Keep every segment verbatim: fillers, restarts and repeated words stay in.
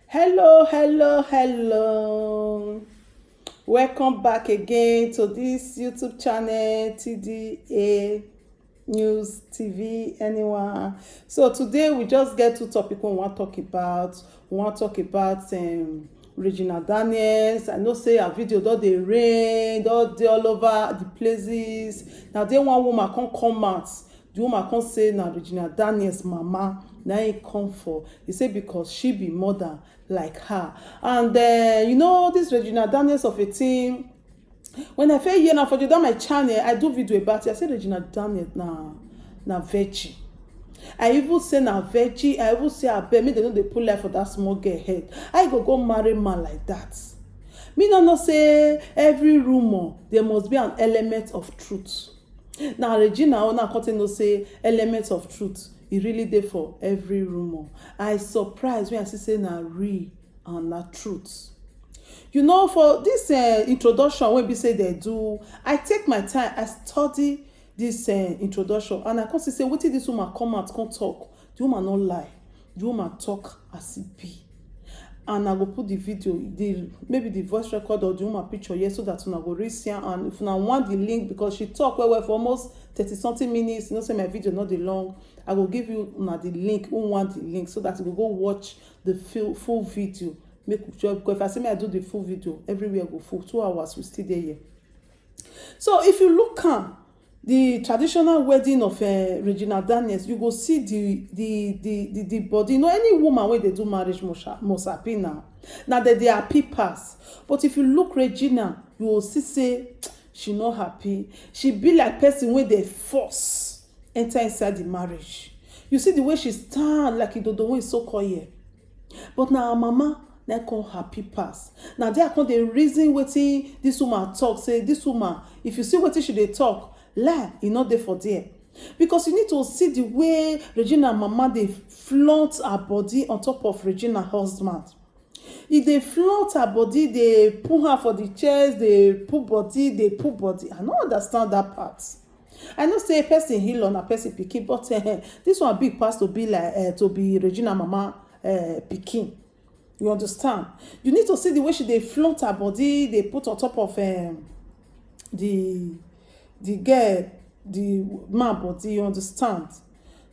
Hello, hello, hello. Welcome back again to this YouTube channel, T D A News T V. Anyone? So today we just get two topic we wan talk about. We wan talk about um, Regina Daniels. I know say her video don dey rain, don dey all over the places. Na there one woman come come out. The woman come say na Regina Daniels mama na im come for. He say because she be mother like her. And uh, you know this Regina Daniels of a team. When I first hear na for the my channel, I do video about it. I say Regina Daniels na na virgin. I even say na virgin. I even say abeg make dem no dey put life for that small girl head. I go go marry man like that. Me no know say every rumor there must be an element of truth. Na Regina own I come take know say element of truth e really dey for every rumor. I surprise when I see say na real and na truth. You know, for this uh, introduction wey be say dem do, I take my time, I study this uh, introduction, and I come see say wetin this woman come out come talk, the woman no lie, the woman talk as e be. And I go put the video, the maybe the voice record or the woman picture here so that una go read see am. And if una want the link, because she talk well well for almost thirty something minutes, you know say my video no dey long. I go give you una the link, who want the link, so that you go go watch the full, full video. Make we just, because if I say me I do the full video, everywhere go full. Two hours we still dey here. So if you look am, the traditional wedding of uh, Regina Daniels, you go see the the the the, the body. You know, any woman wey dey do marriage must ha- must happy now. Na dem dey happy pass. But if you look Regina, you go see say she no happy. She be like person wey dey force enter inside the marriage. You see the way she stand like idodo wey so call here. But na her mama na come happy pass. Na there I come dey reason wetin this woman talk, say this woman, if you see wetin she dey talk, lie e no dey for there. Because you need to see the way Regina mama dey flaunt her body on top of Regina husband. E dey flaunt her body, dey pull her for the chest, dey pull body, dey pull body. I no understand that part. I know say person heal on a person pikin, but uh, this one big pass to be like uh, to be Regina mama uh, pikin. You understand? You need to see the way she dey flaunt her body, dey put on top of um, the the girl, the man body. You understand?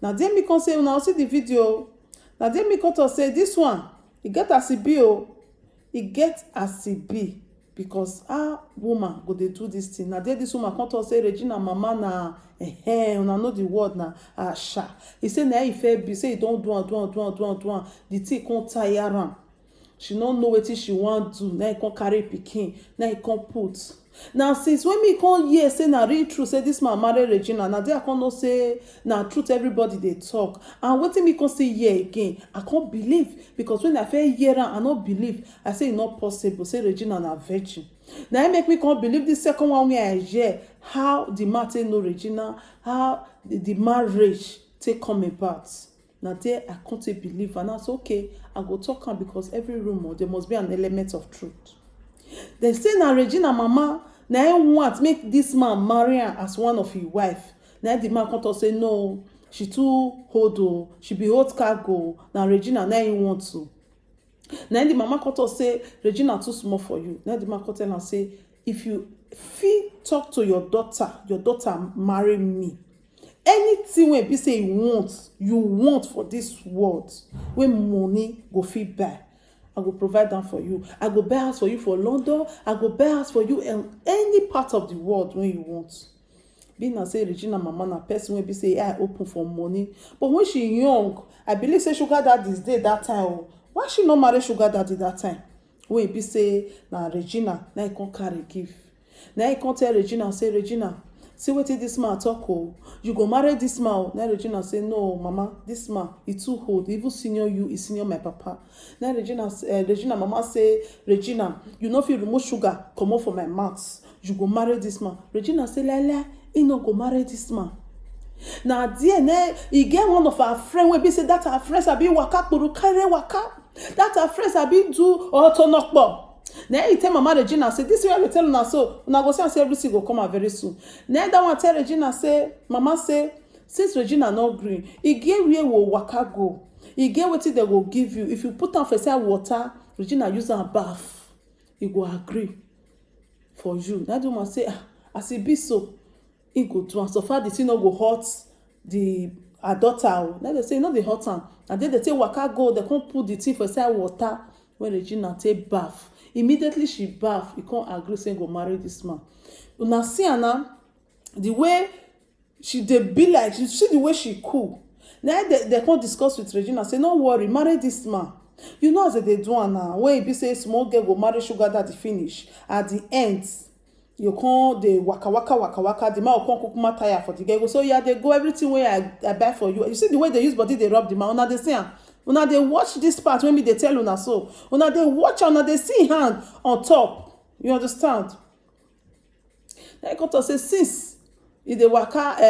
Now then me come say una see the video. Now then me come to say this one, e get as e be o, e get as e be. Because ah woman go dey do this thing. Na there this woman come talk say Regina mama na eh una know the word na asha. He say na he fair be say he don do am do am do am do am do am. The thing come tire am. She no know wetin she wan do. Na he come carry pikin. Na he come put. Na since when me come hear say na real true say this man marry Regina, na there I come know say na truth everybody dey talk. And wetin me come see here again, I come believe because when I first hear am, I no believe. I say e no possible. Say Regina na virgin. Na im make me come believe the second one wey I hear, how the man take know Regina, how the, the marriage take come about. Na there I come take believe, and I say okay, I go talk am because every rumor there must be an element of truth. Dem say na Regina mama na im want make this man marry am as one of him wife. Na the man come talk say no, she too old o, she be old cargo. Na Regina na im want to. Na the mama come talk say Regina too small for you. Na the man come tell am say if you fit talk to your daughter, your daughter marry me. Anything wey be say you want, you want for this world, wey money go fit buy, I go provide am for you. I go buy house for you for London. I go buy house for you in any part of the world wey you want. Be na say Regina mama na person wey be say eye open for money, but when she young, I believe say sugar daddies dey that time o. Why she no marry sugar daddy that time? Wey be say na Regina na he come carry give. Na he come tell Regina say, Regina, see wetin this man talk o. You go marry this man o. Na Regina say, no mama, this man e too old, e even senior you, e senior my papa. Na Regina uh, Regina mama say, Regina, you no fit remove sugar comot for my mouth. You go marry this man. Regina say, lie lie, he no go marry this man. Na there na e get one of our friend wey be say that our friend sabi waka kpuru carry waka. That our friend sabi do otonokpo. Na he tell mama Regina say this way I dey tell una so una go see am say everything go come out very soon. Na that one tell Regina say mama say since Regina no gree, e get where we waka go. E get wetin dem go give you. If you put am for inside water, Regina use am baff, e go agree for you. Na the woman say, "Ah, as e be so, e go do am. So far, the thing no go hurt the her daughter o." Na dem say, "E no dey hurt am." And then dem take waka go, dem come put the thing for inside water wey Regina take baff. Immediately she baff, e come agree say e go marry this man. Una see am na, the way she dey be like, you see the way she cool. Na dem, dem come discuss with Regina say, "No worry, marry this man." You know as dem dey do am now, when e be say small girl go marry sugar daddy finish, at the end, you come dey waka waka waka waka, the man go come kukuma tire for the girl. Go say, "Yeah, dey go, everything wey I, I buy for you." You see the way dem use body dey rub the man. Una dey see am. Una dey watch this part wey me dey tell una so. Una dey watch am, una dey see hand on top. You understand? Na e come talk say since e dey waka, eh,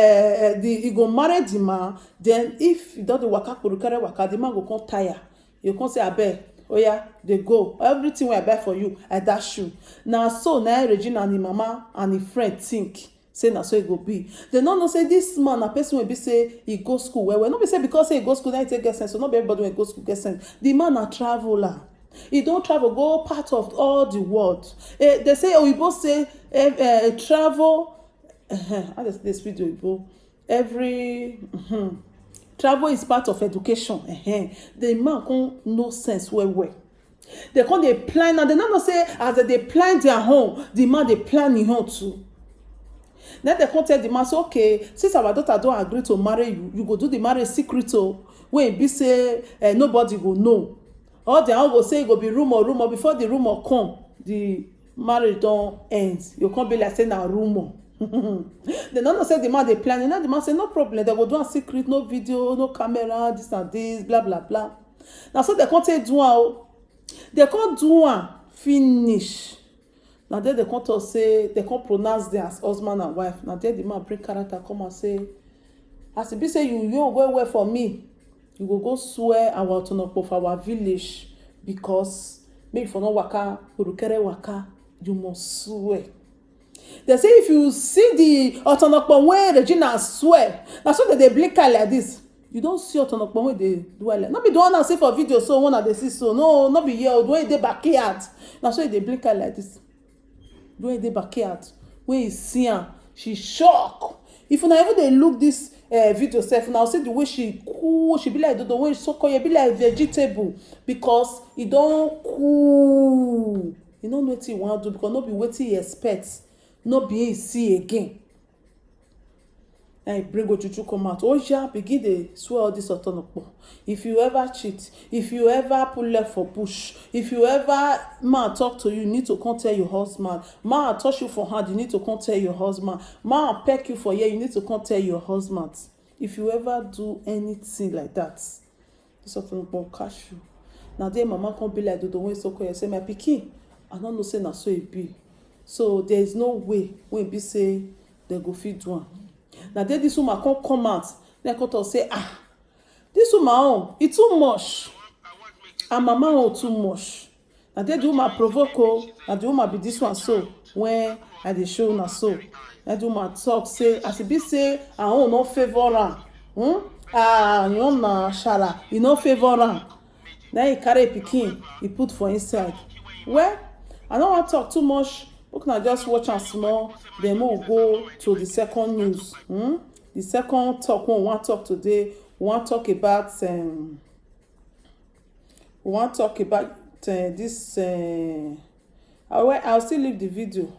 eh, the, e go marry the man, then if e don dey waka kpurukere waka, the man go come tire. You come say, "Abeg, oya, dey go. Everything wey I buy for you, I dash you." Na so na Regina and im mama and im friend think say na so e go be. Dem no know say this man na person wey be say e go school well well. No be say because say e go school na e take get sense. So no be everybody wey go school get sense. The man na traveller. E don travel go part of all the world. Eh, dem say oyibo say, eh, eh, travel, eh, how dem dey speak oyibo? Every, mhm. Travel is part of education. Eh, eh. The man come know sense well well. Dem come dey plan, and dem no know say as dem dey plan their own, the man dey plan him own too. Then dem come tell the man say, "Okay, since our daughter don agree to marry you, you go do the marriage secret o, wey be say, eh, nobody go know." All their own go say e go be rumor, rumor. Before the rumor come, the marriage don end. You come be like say na rumor. Dem no know say the man dey plan. Now the man say, "No problem, dem go do am secret, no video, no camera, this and this, blah blah blah." Na so dem come take do am o. Dem come do am finish. Na there dem come talk say, dem come pronounce them as husband and wife. Na there the man bring character come and say, "As e be say you young well well for me, you go go swear our otonokpo for our village, because make you for no waka kpurukere waka, you must swear." Dem say if you see the otonokpo wey Regina swear, na so dem dey blink eye like this. You don see otonokpo wey dey do eye like, no be the one I see for video so, one I dey see so. No, no be here o, the one e dey backyard. Na so e dey blink eye like this. The one e dey backyard. When e see am, she shock. If una even dey look this, eh, video sef, una see the way she cool, she be like dodo wey soak oil, be like vegetable, because e don cool. E no know wetin e wan do, because no be wetin e expect, no be e see again. Na e bring ojuju come out. Oya, begin dey swear all this otonokpo. If you ever cheat, if you ever put leg for bush, if you ever, man talk to you, you need to come tell your husband. Man touch you for hand, you need to come tell your husband. Man peck you for ear, you need to come tell your husband. If you ever do anything like that, this otonokpo catch you. Na there mama come be like dodo wey soak oil, say, "My pikin, I no know say na so e be. So there is no way wey be say dem go fit do am." Na there this woman come come out, then come talk say, "Ah, this woman own, e too much. Her mama own too much." Na there the woman provoke o. Na the woman be this one so, when I dey show una so. Na the woman talk say, as e be say her own no favour am. Hmm? Ah, you know na shara, e no favour am. Na e carry pikin, e put for inside. Well, I no wan talk too much. Make una just watch am small. Then make we go to the second news. Hmm? The second talk wey we wan talk today, we wan talk about, um, we wan talk about, uh, this. Uh, I, well, I'll still leave the video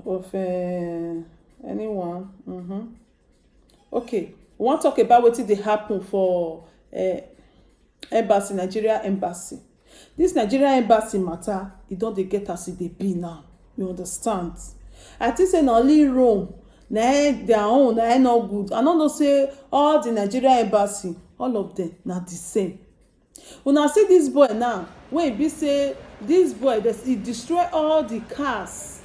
of, uh, anyone. Mm-hmm. Okay, we wan talk about wetin dey happen for, uh, embassy, Nigeria embassy. This Nigeria embassy matter, e don dey get as e dey be now. You understand? I think say na only Rome, na e their own, na e no good. I no know say all the Nigeria embassy, all of them na the same. Una see this boy now, wey e be say this boy, dey, e destroy all the cars.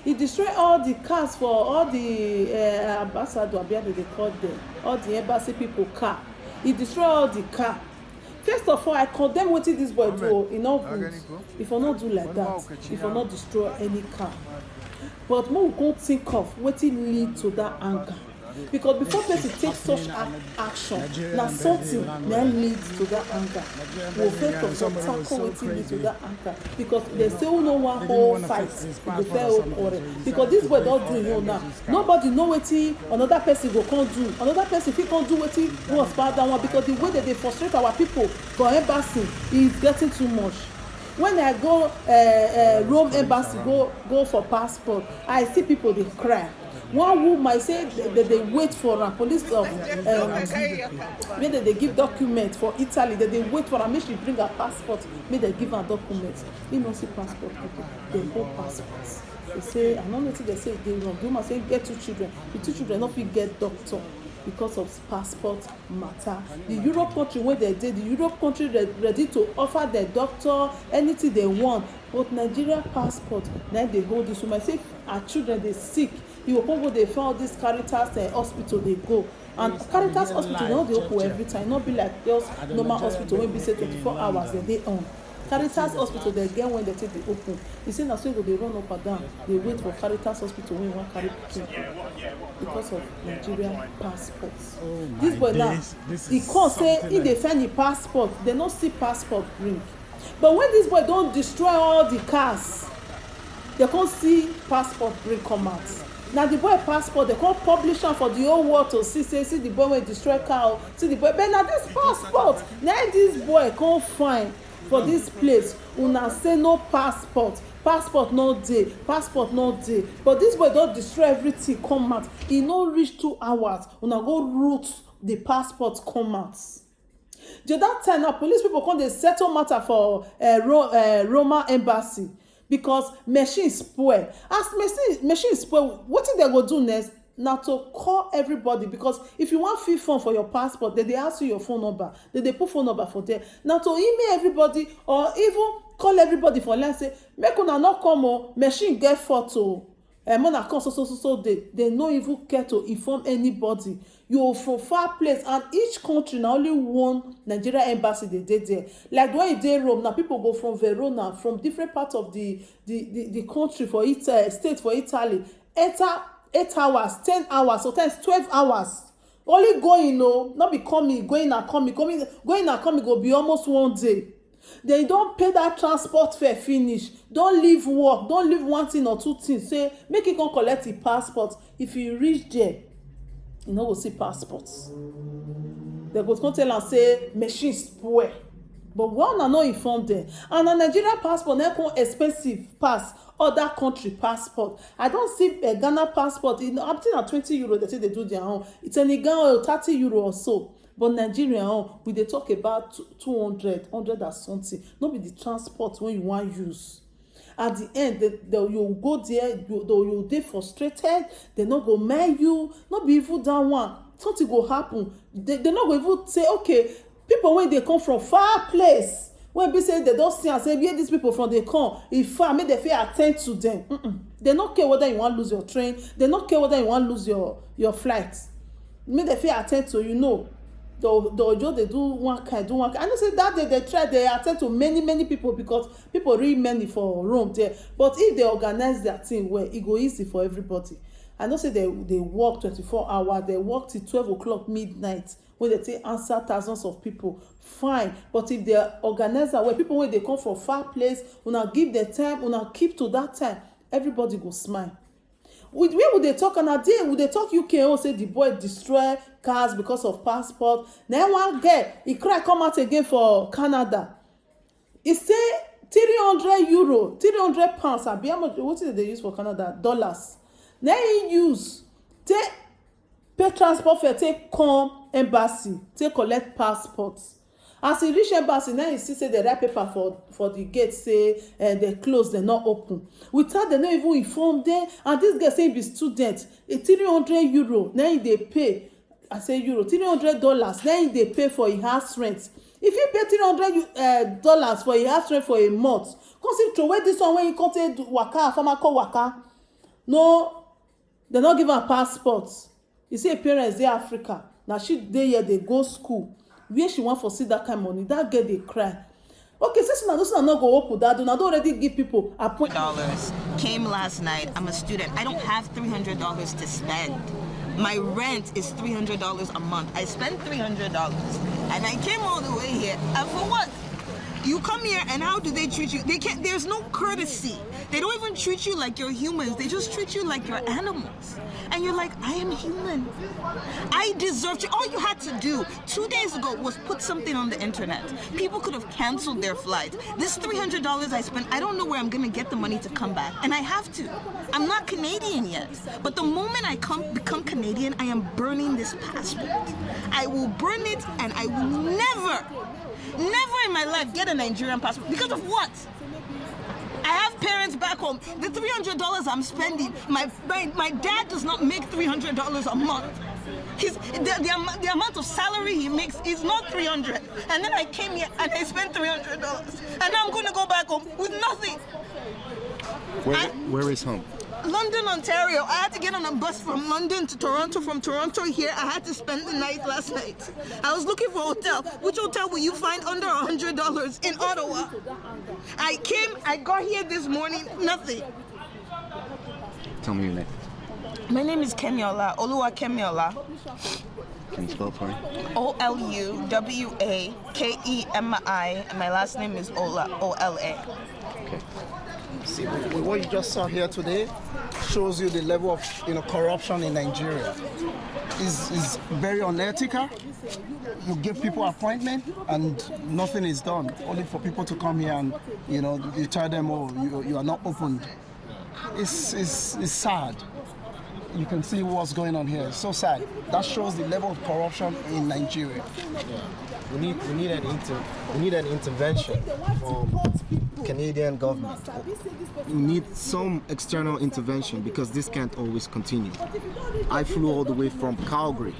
E destroy all the cars for all the, uh, ambassador, abi how dem dey call them, all the embassy people car. E destroy all the car. First of all, I condemn wetin this boy do o. E no good. If I no do like that, if I no destroy any car. But make we come think of wetin lead to that anger. Because before person take such a- action, na something na lead to that anger. We first of all tackle wetin lead to that anger, because they say who no wan hold fight, e go fair hold quarrel. Because this boy don do him own now. Nobody know wetin another person go come do. Another person fit come do wetin worse pass that one, because the way that they frustrate our people for embassy is getting too much. When I go uh, uh, Rome embassy, go go for passport, I see people dey cry. One woman say they, they dey wait for her police of um, wey they dey give document for Italy. They dey wait for her make she bring her passport, make they give her document. He no see passport people, they hold passport. They say I no know wetin they say dey wrong. The woman say get two children. The two children no fit get doctor because of passport matter. The Europe country wey they dey, the Europe country re- ready to offer the doctor anything they want. But Nigeria passport na im dey hold this woman. Say her children dey sick, you go come go dey find all this Caritas uh, hospital dey go. And Caritas hospital no dey open every time, no be like just normal hospital wey be say twenty-four hours dem dey on. Caritas hospital dem get when dem take dey open. E say na so e go dey run up and down dey wait for Caritas hospital wey wan carry pikin because of Nigeria passport. This boy now, e come say e dey find im passport, dem no see passport bring. But when this boy don destroy all the cars, they come see passport bring come out. Na the boy passport they come publish am for the whole world to see, say see the boy wey destroy car o, see the boy. But na this passport na im this boy come find for this place. Una say no passport, passport no dey, passport no dey. But this boy don destroy everything come out. E no reach two hours, una go root the passport come out. The other time na police people come dey settle matter for uh, Ro- uh, Roma embassy because machine spoil. As machine machine spoil, wetin dem go do next? Na to call everybody, because if you wan fill form for your passport, dem dey ask you your phone number, dem dey put phone number for there. Na to email everybody or even call everybody for line say make una no come o, machine get fault o. Eh, make una come so so so so day. Dem no even care to inform anybody. You from far place, and each country na only one Nigeria embassy dey dey there. Like the one e dey Rome, na people go from Verona, from different parts of the the the, the country for it uh, state for Italy, enter eight hours, ten hours, sometimes twelve hours. Only going o, no be coming, going and coming, coming, going and coming go be almost one day. They don pay that transport fare finish, don leave work, don leave one thing or two things, say make e come collect e passport. If e reach there, e no go see passport. Dem go come tell am say machine spoil. But why una no inform dem? And na Nigeria passport na come expensive pass other country passport. I don see a Ghana passport, e up to na twenty euro dem take dey do their own. It's a Ghana oil, thirty euro or so. But Nigeria own, we dey talk about two hundred, hundred and something. No be the transport wey you wan use. At the end, they, they, you go there, you, they, you dey frustrated, they no go mind you. No be even that one. Something go happen. They, they no go even say, okay, people wey dey come from far place, wey be say they don see am say where these people from dey come, e far, make dem fit attend to them. Mm-mm. They no care whether you wan lose your train, they no care whether you wan lose your your flight. Make dem fit attend to you, no. They they just dey do one kind, do one kind. I know say that day they try, they attend to many many people because people really many for Rome there. But if they organize their thing well, e go easy for everybody. I know say they they work twenty-four hours, they work till twelve o'clock midnight when they take answer thousands of people. Fine, but if they organize am well, people wey dey come from far place, una give them time, una keep to that time, everybody go smile. We wey we dey talk, and na there we dey talk U K own, say the boy destroy cars because of passport. Na one girl, e cry come out again for Canada. E say three hundred euro, three hundred pounds, abi how much, wetin dem dey use for Canada? Dollars. Na e use take pay transport fare, take come embassy, take collect passport. As e reach embassy, na e see say dem write paper for for the gate say eh, dem close, dem no open. Without dem no even inform dem, and this girl say e be student, a three hundred euro na e dey pay. I say euro, three hundred dollars na e dey pay for e house rent. If e pay three hundred uh, dollars for e house rent for a month, come still throway this one wey e come take do waka, farmer come waka. No, dem no give am passport. You see, her parents dey Africa, na she dey here dey go school. Where she wan for see that kind money? That girl dey cry. Okay, since una no, since una no go open that door, una don already give people appointment. Dollars. Came last night. I'm a student. I don't have three hundred dollars to spend. My rent is three hundred dollars a month. I spend three hundred dollars and I came all the way here. And for what? You come here and how do they treat you? They can't, there's no courtesy. They don't even treat you like you're humans. They just treat you like you're animals. And you're like, "I am human. I deserve to." All you had to do two days ago was put something on the internet. People could have canceled their flight. This three hundred dollars I spent, I don't know where I'm going to get the money to come back. And I have to. I'm not Canadian yet. But the moment I come become Canadian, I am burning this passport. I will burn it and I will never, never in my life get a Nigerian passport. Because of what? I have parents back home. The three hundred dollars I'm spending, my, my, my dad does not make three hundred dollars a month. His, the, the, am- the amount of salary he makes is not three hundred. And then I came here and I spent three hundred dollars. And now I'm going to go back home with nothing. Where, I- where is home? London, Ontario. I had to get on a bus from London to Toronto. From Toronto here, I had to spend the night last night. I was looking for a hotel. Which hotel will you find under a hundred dollars in Ottawa? I came, I got here this morning, nothing. Tell me your name. My name is Kemiola, Oluwa Kemiola. Can you spell it for me? O L U W A K E M I, and my last name is Ola, O L A. Okay. See, what you just saw here today shows you the level of, you know, corruption in Nigeria. Is is very unethical. You give people appointment and nothing is done. Only for people to come here and, you know, you tell them, "Oh, you, you are not open." It's, it's it's sad. You can see what's going on here. It's so sad. That shows the level of corruption in Nigeria. We need we need an inter, we need an intervention from Canadian government. We need some external intervention because this can't always continue. I flew all the way from Calgary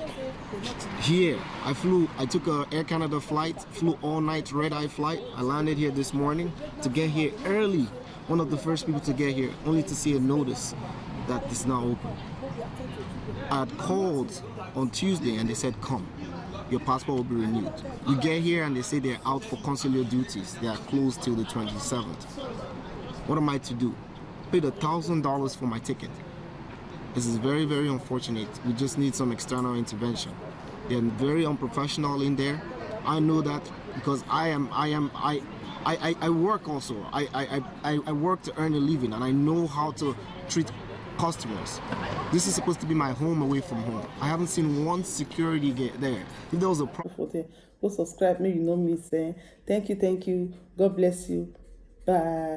here. I flew. I took a Air Canada flight. Flew all night red eye flight. I landed here this morning to get here early. One of the first people to get here, only to see a notice that it's not open. I had called on Tuesday and they said, "Come, your passport will be renewed." You get here and they say they're out for consular duties. They are closed till the twenty-seventh. What am I to do? Paid a thousand dollars for my ticket. This is very, very unfortunate. We just need some external intervention. They're very unprofessional in there. I know that because I am, I am, I, I, I, I work also. I, I, I, I work to earn a living, and I know how to treat customers. This is supposed to be my home away from home. I haven't seen one security gate there. If there was a problem, Go subscribe, make you no miss. Eh? Thank you, thank you. God bless you. Bye.